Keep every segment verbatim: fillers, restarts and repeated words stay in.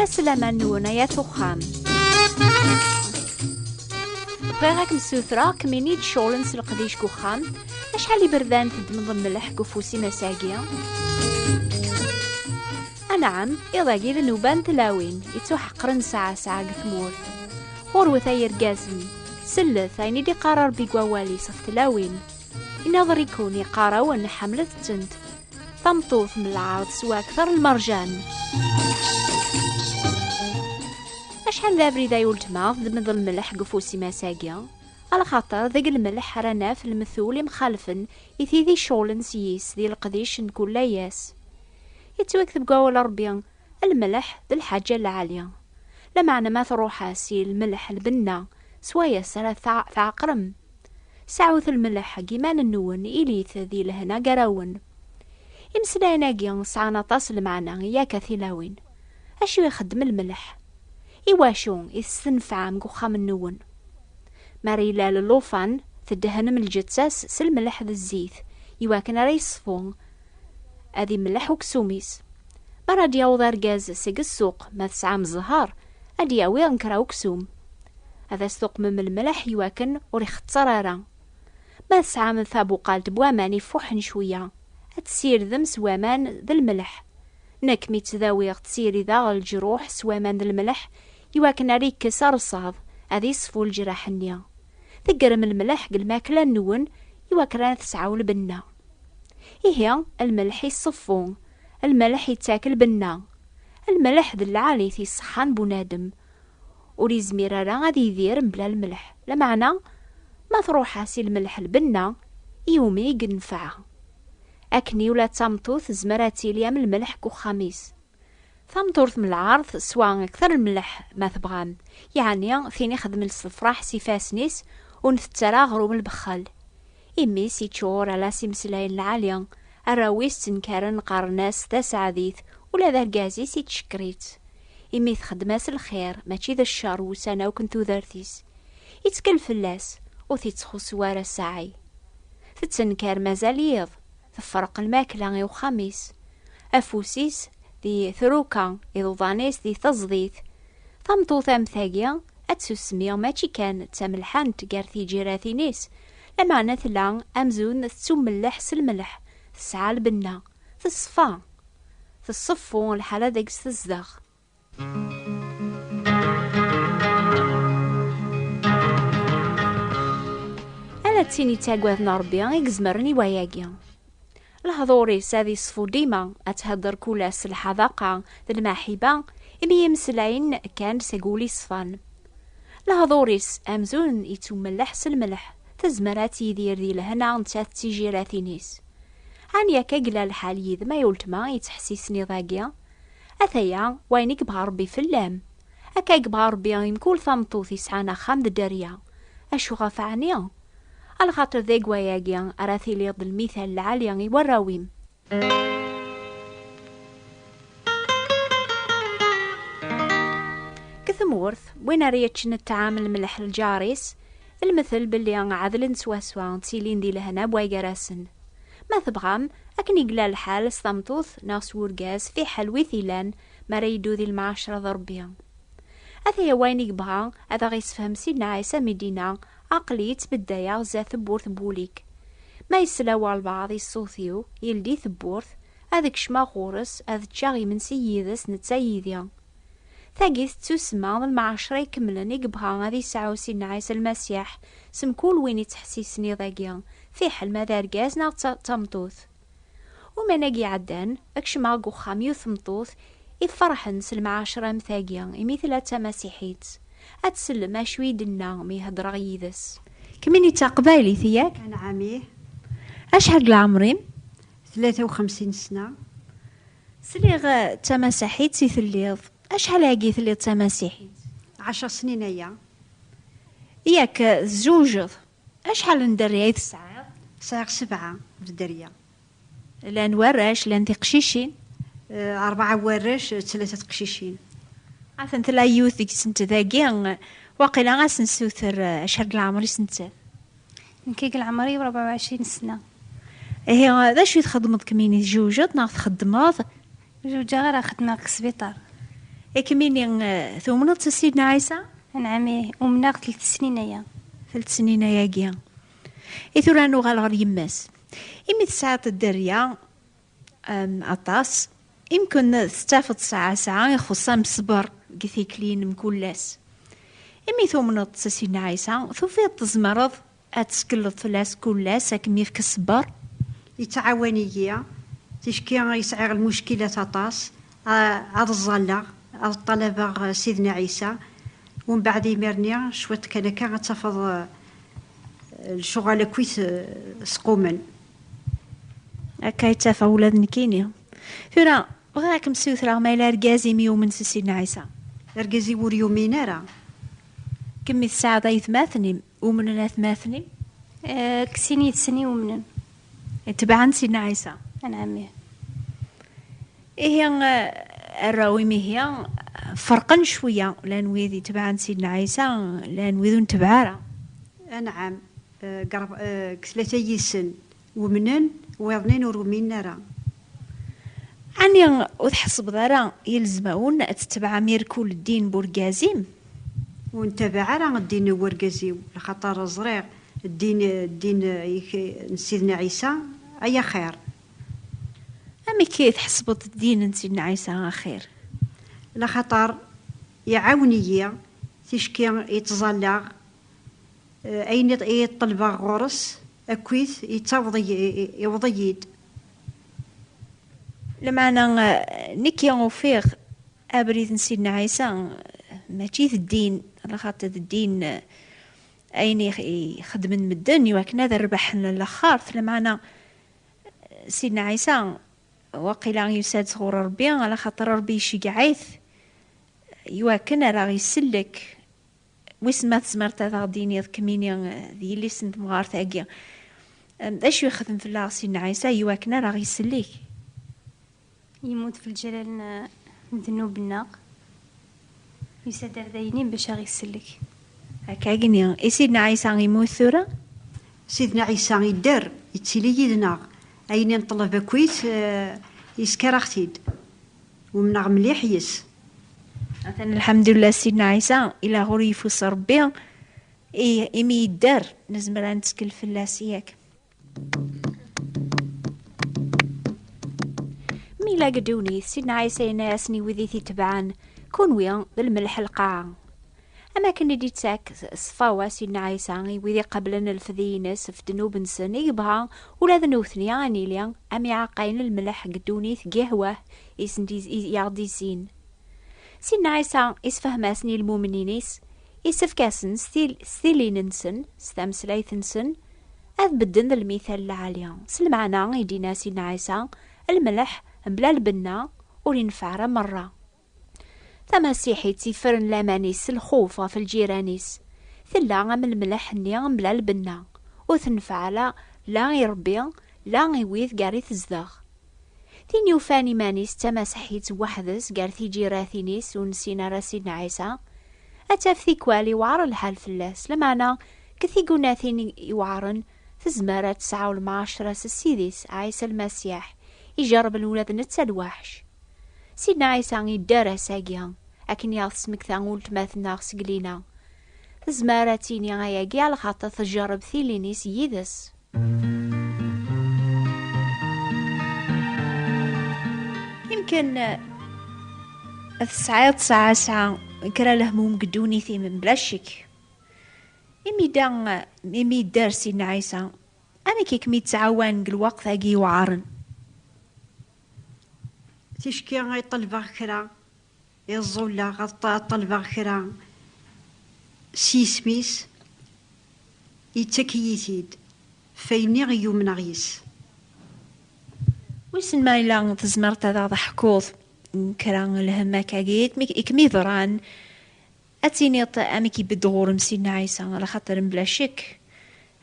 Aslama-nwen ay at uxxam. Bɣiɣ ad kem-ssutreɣ kemmini-d ccɣel n s leqdic deg uxxam. Acḥal iberdan teddmeḍ lmelḥ deg ufus-im ass-agi? Anɛam, iḍ-agi d nnuba n tlawin yettuḥeqren saɛa saɛa deg tmurt. Ɣurwet ay irgazen, sellet ayen i d-iqqar Ṛebbi deg wawal-is ɣef tlawin. Inaḍer-iken yeqqar-awen ḥemmlet-tent. Tameṭṭut n lɛar teswa akter lmerjan. Acḥal d abrid ay ultma tedmeḍ lmelḥ deg ufus-im ass-agi? Alaxaṭer deg lmelḥ ara naf lmetul imxalfen i tid iceɣlen s yis di leqdic n kul ass. Yettwakteb deg wawal Ṛebbi, lmelḥ d lḥaǧa lɛali. Lameɛna ma truḥ-as i lmelḥ lbenna, swayes ara tɛeqrem. Sɛut lmelḥ deg iman-nwen, ilit di lehna gar-awen. Imeslayen-agi sɛan aṭas n lmeɛna, yak a tilawin. Acu ixeddem lmelḥ? Iwacu i testenfɛem deg uxxam-nwen? Mi ara ilal llufan, teddehnem lǧetta-s s lmelḥ d zzit, iwakken ara yeṣfu, ad imleḥ uksum-is. Mi ara d-yaweḍ argaz seg ssuq, ma tesɛam zzher, ad d-yawi kra uksum. Ad as-tuqmem lmelḥ iwakken ur ixetter ara. Ma tesɛam tabuqalt n waman ifuḥen cwiya, ad tessirdem s waman d lmelḥ. Nekk mi ttdawiɣ ttsirideɣ leǧruḥ s waman d lmelḥ, iwakken ara yekkes rrṣaḍ, ad yeṣfu leǧraḥ-nni. Teggrem lmelḥ deg lmakla-nwen, iwakken ara tesɛu lbenna. Ihi, lmelḥ iṣeffu, lmelḥ ittak lbenna. Lmelḥ d lɛali i ṣṣeḥḥa n bunadem. Ur izmir ara ad yidir mebla lmelḥ. Lameɛna, ma truḥ-as i lmelḥ lbenna, iwumi i yenfeɛ? Akken i ula d tameṭṭut tezmer ad tili am lmelḥ deg uxxam-is. Tameṭṭut n lɛar teswa akter lmelḥ ma tebɣam, yeɛni tin ixedmen s lefraḥ s ifassen-is, ur ntett ara aɣrum lbexxel. Imi-s iččur ala s imeslayen lɛali, arraw-is ttenkaren qqaren-as taseɛdit, ula d argaz-is ittcekker-itt. Imi txeddem-as lxir, mačči d ccer wussan akk n tudert-is. Ittkel fell-as, ur t-ittxuṣṣu ara ssaɛi. Tettenkar mazal yiḍ, tefreq lmakla i uxxam-is. Afus-is di truka, iḍudan-is di teẓdit. Tameṭṭut am tagi, ad tsusmi mačči kan d tamelḥant gar tijiratin-is, lameɛna tella amzun tettummelleḥ s lmelḥ, tesɛa lbenna, teṣfa. Teṣṣeffu lḥala deg-s tezdeɣ. Ala d tin yettaggaden Ṛebbi i izemren i wayagi. Lehdur-is ad iṣfu dima, ad thedder kul ass s lḥadaqa d lmaḥiba, imi imeslayen kan seg wul iṣfan. Lehdur-is amzun yettumelleḥ s lmelḥ, tezmer ad tidir di lehna nettat d tijiratin-is. Ɛni akka i yella lḥal yid-m ay ultma yettḥessisen iḍ-agi? Ataya wayen i yebɣa Ṛebbi fell-am. Akka i yebɣa Ṛebbi i mkul tameṭṭut yesɛan axxam d dderya. Acu ɣef ɛni? Alaxaṭer deg wayagi ara tiliḍ d lmital lɛali i warraw-im. Deg tmurt, win ara yeččen ṭṭɛam lmelḥ lǧar-is, d lmetel belli ɛedlen swaswa, ttilin di lehna bway gar-asen. Ma tebɣam, akken i yella lḥal s tameṭṭut neɣ s urgaz, fiḥel wi t-ilan, mi ara yeddu di lemɛacra d Ṛebbi. Ataya wayen i yebɣa ad aɣ-yessefhem Sidna Ɛisa mi d-yenna, aql-i ttbeddayeɣ zdat tewwurt n wul-ik. Ma yesla walbeɛḍ i ṣṣut-iw, yeldi tewwurt, ad kecmeɣ ɣur-s, ad ččeɣ imensi yid-s netta yid-i. Tagi tettusemma d lemɛacra ikemlen i yebɣa ad yesɛu Sidna Ɛisa Lmasiḥ s mkul win ittḥessisen iḍ-agi, fiḥel ma d argaz neɣ d ta-, d tameṭṭut. Uman-agi iɛeddan, kecmeɣ deg uxxam yiwet tmeṭṭut iferḥen s lemɛacra am tagi, imi tella d tamasiḥit. Ad tsellem acu i d-tenna mi heddreɣ yid-s. Kemmini d taqbaylit, yak? Anɛam, ih. Acḥal deg leɛmer-im? Tlata u xemsin sna. Sliɣ, eh, d tamasaḥit i telliḍ. Acḥal agi telliḍ d tamasiḥit? Ɛecr snin aya. Yak, eh, tzewǧeḍ. Acḥal n dderya i tesɛiḍ? Sɛiɣ sebɛa dderya. Llan warrac, llan tiqcicin? Eh, rebɛa warrac, eh, tlata teqcicin. Atan tella yiwet deg-sent dagi, waqila ad s-nessuter, eh, acḥal deg leɛmer-is nettat. Nekk deg leɛmer-iw rebɛa u ɛecrin sna. Ihi, d acu i txeddmeḍ kemmini, tjewjeḍ neɣ txeddmeḍ? Ur jewǧeɣ ara, xeddmeɣ deg sbiṭar. Akmini, eh, tumneḍ s Sidna Ɛisa? Anɛam, ih, umneɣ telt snin aya. Telt snin ayagi. I tura nuɣal ɣer yemma-s. Imi tesɛiḍ dderya, em, aṭas, imken tettafeḍ sɛa sɛa ixuṣṣ am ṣṣber deg tikli-inem kul ass. Imi tumneḍ s Sidna Ɛisa, tufiḍ tzemreḍ ad tettekleḍ fell-as kul ass, ad kem-yefk ṣṣber? Yettɛawan-iyi, ticki i sɛiɣ lmuckilat aṭas, a-, ad ẓẓalleɣ, ad ṭṭalabeɣ, eh, Sidna Ɛisa, umbeɛd imir-nni cwiṭ kan akka ad tafeḍ, eh, lecɣal akkit, eh, squmen. Akka i ttafeɣ ula d nekkini. Tura, bɣiɣ ad kem-ssiwtreɣ ma yella argaz-im yumen s Sidna Ɛisa. Argaz-iw ur yumin ara. Kemmi tesɛiḍ aytmaten-im, umnen atmaten-im? Eh, deg sin yid-sen i umnen. Itebɛen Sidna Ɛisa? Anɛam, ih. Ihi, eh, arraw-im ihi, ferqen cwiya, llan wid itebɛen Sidna Ɛisa, llan wid ur netbeɛ ara. Anɛam, eh, deg reb-, eh, deg tlata yid-sen umnen, wiḍnin ur uminen ara. Ɛni ur tḥessbeḍ ara yelzem-awen ad tetbeɛem irkul ddin n urgaz-im? Ur ntabaɛ ara ddin n urgaz-iw, laxaṭer ẓriɣ ddin, ddin, eh, ik-, n Sidna Ɛisa ay axir. Amek i tḥessbeḍ ddin n Sidna Ɛisa axir? Laxaṭer iɛawen-iyi, ticki i ttẓallaɣ, eh, ayen i, i ṭelbeɣ ɣur-s, akkit yettaweḍ-iyi, i-, i-, iweḍ-iyi-d. Lameɛna, eh, nekki ufiɣ abrid n Sidna Ɛisa, eh, mačči d ddin, laxaṭer d ddin, eh, ayen i, i xeddmen medden, iwakken ad rebḥen laxert. Lameɛna, eh, Sidna Ɛisa, waqila yusa-d sɣur Rebbi, alaxaṭer Rebbi iceggeɛ-it, iwakken ara ɣ-isellek. Wissen ma tzemreḍ ad aɣ-d-tiniḍ kemmini, eh, d yelli-s n temɣart-agi. Em, d acu yexdem fell-aɣ Sidna Ɛisa iwakken ara ɣ-isellek? Yemmut f lǧal n, n ddnub-nneɣ. Yusa-d ar dayni bac aɣ-isellek. Akka agni. I Sidna Ɛisa yemmut tura? Sidna Ɛisa idder, yettili yid-neɣ. Ayen i nṭelleb akkit, eh, yeskar-aɣ-t-id. Umneɣ mliḥ yes. Atan, lḥemdullah, Sidna Ɛisa, ila ɣur yeffus Rebbi, i, imi yedder, nezmer ad nettkel fell-as, yak. Mi ila deg ddunit, Sidna Ɛisa yenna-yasen i wid i t-itebɛen, kunwi d lmelḥ n lqaɛa. Am akken i d-ittak ṣṣfawa Sidna Ɛisa i wid iqeblen lefdi-ines ɣef ddnub-nsen, i yebɣa ula d nutni ad nili am iɛeqqayen n lmelḥ deg ddunit, deg ihwah i sen-d-, i, i aɣ-d-izzin. Sidna Ɛisa isefhem-asen i lmumnin-is, isefk-asen s til-, s tilin-nsen, s tameslayt-nsen, ad bedden d lmital lɛali. S lmeɛna i d-yenna Sidna Ɛisa, lmelḥ mebla lbenna ur ineffeɛ ara merra. Tamasiḥit ifren laman-is s lxuf ɣef lǧiran-is, tella am lmelḥ-nni mebla lbenna, ur tenfeɛ la, la i Rebbi, la i wid gar i tezdeɣ. Tin yufan iman-is d tamasiḥit weḥd-s gar tiǧiratin-is ur nessin ara Sidna Ɛisa, ad taf tikwal iweɛṛ lḥal fell-as, lameɛna deg tigunatin iweɛṛen tezmer ad tesɛu lemɛacra s Ssid-is, Ɛisa Lmasiḥ, ijerrben ula d netta lweḥc. Sidna Ɛisa yedder ass-agi, akken i aɣ-tesmekta uletma-tneɣ seg Lina. Tezmer ad tini ayagi, alaxaṭer tjerreb tilin-is yid-s. Imken, eh, tesɛiḍ sɛa, sɛa kra lehmum deg ddunit-im, mebla ccek. Imi da, imi yedder Sidna Ɛisa, amek i kem-yettɛawan deg lweqt-agi iweɛṛen? Ticki i ṭelbeɣ kra, i ẓẓulleɣ, ad ṭ-, ṭelbeɣ kra s yisem-is, yettak-iyi-t-id, f ayenni i yumneɣ yes. Wissen ma yella tzemreḍ ad aɣ-d-teḥkuḍ kra n lhemm akkagi i kem-, i kem-iḍran, ad tiniḍ amek ibedd ɣur-m Sidna Ɛisa, ala xaṭer mebla ccek,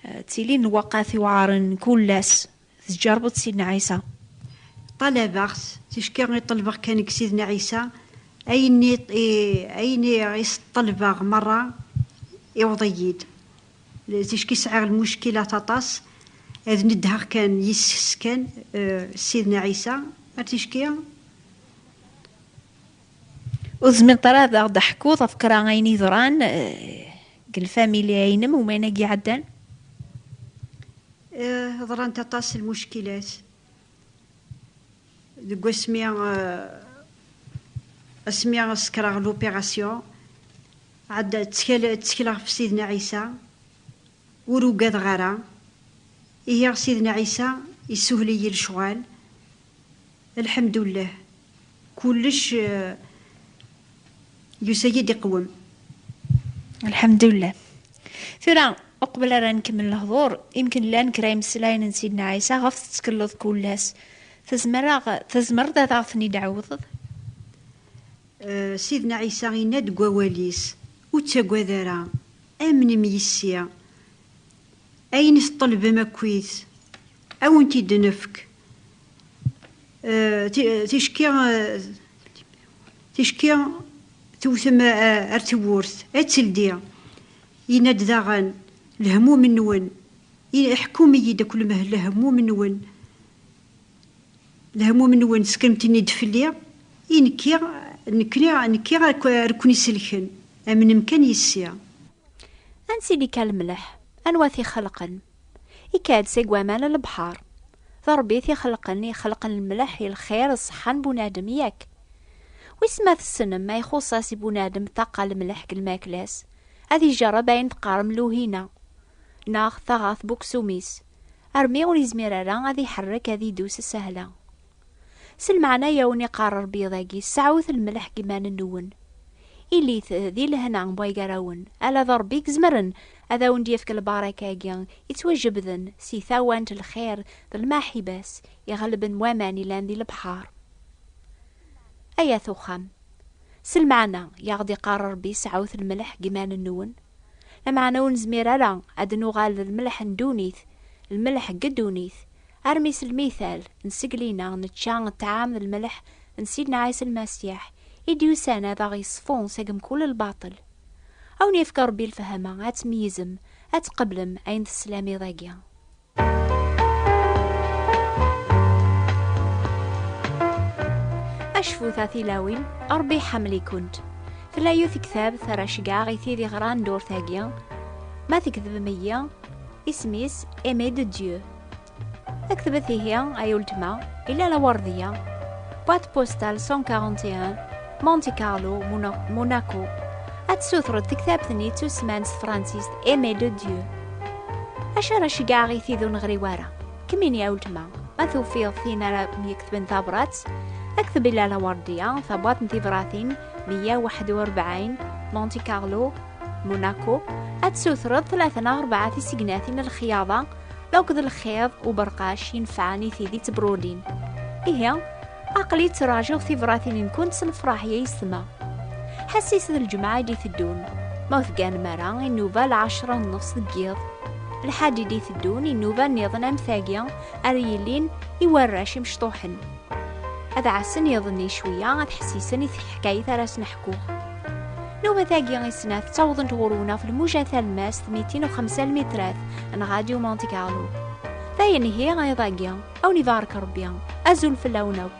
eh, ttilin lwaqat iweɛṛen kul ass, tǧerrbeḍ Sidna Ɛisa. Ṭalabeɣ-t, ticki i ṭelbeɣ kan deg Sidna Ɛisa, ayen i, i, ayen i s-ṭelbeɣ merra iwweḍ-iyi-d. Ticki sɛiɣ lmuckilat aṭas, ad nedheɣ kan yis-s kan, eh, Sidna Ɛisa, ar ticki. Ur tezmireḍ ara ad aɣ-d-teḥkuḍ ɣef kra ayen yeḍran, eh, deg lfamilya-inem umayen-agi iɛeddan? Eh, ḍrant aṭas n lmuckilat. Deg wasmi, eh, asmi sekreɣ l'opération, ɛad ttekleɣ ɣef Sidna Ɛisa, ur ugadeɣ ara. Ihi Sidna Ɛisa yessuhel-iyi lecɣal. Lḥemdullah, kullec, eh, yusa-yi-d iqwem. Lḥemdullah. Tura, uqbel ara nkemmel lehdur, imken llan kra imeslayen n Sidna Ɛisa ɣef tettekleḍ kul ass. Tezmer-aɣ-, tezmereḍ ad aɣ-ten-id-tɛawdeḍ? Eh, Sidna Ɛisa yenna-d deg wawal-is: "Ur ttagad ara, amnem yis-i. Ayen teṭṭlebem akkit, a wen-t-id-nefk." Eh, ti-, ticki, eh, ticki tewtem, eh, ar tewwurt, ad teldi. Yenna-d daɣen: "Lehmum-nwen, i-, ḥkum-iyi-d akk lmeh-, lehmum-nwen. Lehmum-nwen, skermten-id fell-i, i nekki, nekni, nekki ar k-, ar ken-iselken. Amnem kan yis-i." Ansi d-ikka lemleḥ? Anwa t-ixelqen? Ikka-d seg waman n lebḥer. D Ṛebbi i t-ixelqen, ixelqen lemleḥ i lxir d ṣṣeḥḥa n bunadem, yak? Wis ma tessnem ma ixuṣṣ-as i bunadem ṭṭaqa lemleḥ deg lmakla-s, ad ijerreb ayen teqqarem luhina, neɣ taɣaṭ n uksum-is, armi ur yezmir ara ad iḥerrek ad idus sahla. S lmeɛna i awen-iqqar Ṛebbi dagi: "Sɛut lemleḥ deg iman-nwen. Ilit di lehna n way gar-awen, ala d Ṛebbi i izemren ad awen-d-yefk lbaraka-agi yettwajebden si tawant n lxir d lmaḥiba-s iɣelben waman ilan di lebḥer." Ay at uxxam, s lmeɛna i aɣ-d-iqqar Ṛebbi: "Sɛut lemleḥ deg iman-nwen." Lameɛna ur nezmir ara ad nuɣal d lemleḥ n ddunit, lemleḥ deg ddunit, armi s lmital n seglina nečča ṭṭɛam d lemleḥ n Sidna Ɛisa Lmasiḥ i d-yusan ad aɣ-yeṣfu seg mkul lbaṭel. A wen-yefk Ṛebbi lfehma ad tmeyyzem, ad tqeblem ayen teslam iḍ-agi. Acfut a tilawin, Ṛebbi iḥemmel-ikent. Tella yiwet tektabt ara ceggɛeɣ i tid iɣran ddurt-agi, ma tketbem-iyi, isem-is Aimé de Dieu. Ktbet ihi, ay ultma, ila Lawerdiya, boîte postale cent quarante et un, Monte Carlo, Mono-, Monaco. Ad tessutreḍ tektabt-nni tusman s tefransist Aimé de Dieu. Acu ara ceggɛeɣ i tid ur neɣri wara? Kemmini a ultma, ma tufiḍ tin ara m-yeketben tabrat, kteb ila Lawerdiya, tabwaṭ n tibratin meyya u waḥed u rebɛin, Monte Carlo, Monaco. Ad tessutreḍ tlata neɣ rebɛa tisegnatin n lexyaḍa akked lxiḍ uberqac yenfɛen i tid ittbrudin. Ihi, aql-i ttrajuɣ tibratin-nkent s lefraḥ ya yessetma. Ḥassiset lǧemɛa i d-iteddun, ma ur tegganem ara i nnuba lɛecra u nnefs deg yiḍ. Lḥad i d-iteddun i nnuba nniḍen am tagi ara yilin i warrac imecṭuḥen. Ad ɛassen yiḍ-nni cwiya, ad ḥessisen i teḥkayt ara sen-ḥkuɣ. Nnuba-tagi i snat ttawḍent ɣur-wen ɣef lmuja talemmast mitin u xemsa lmitrat n Radio Monte Carlo. D ayen ihi iḍ-agi, a wen-ibarek Rebbi, azul fell-awen akk.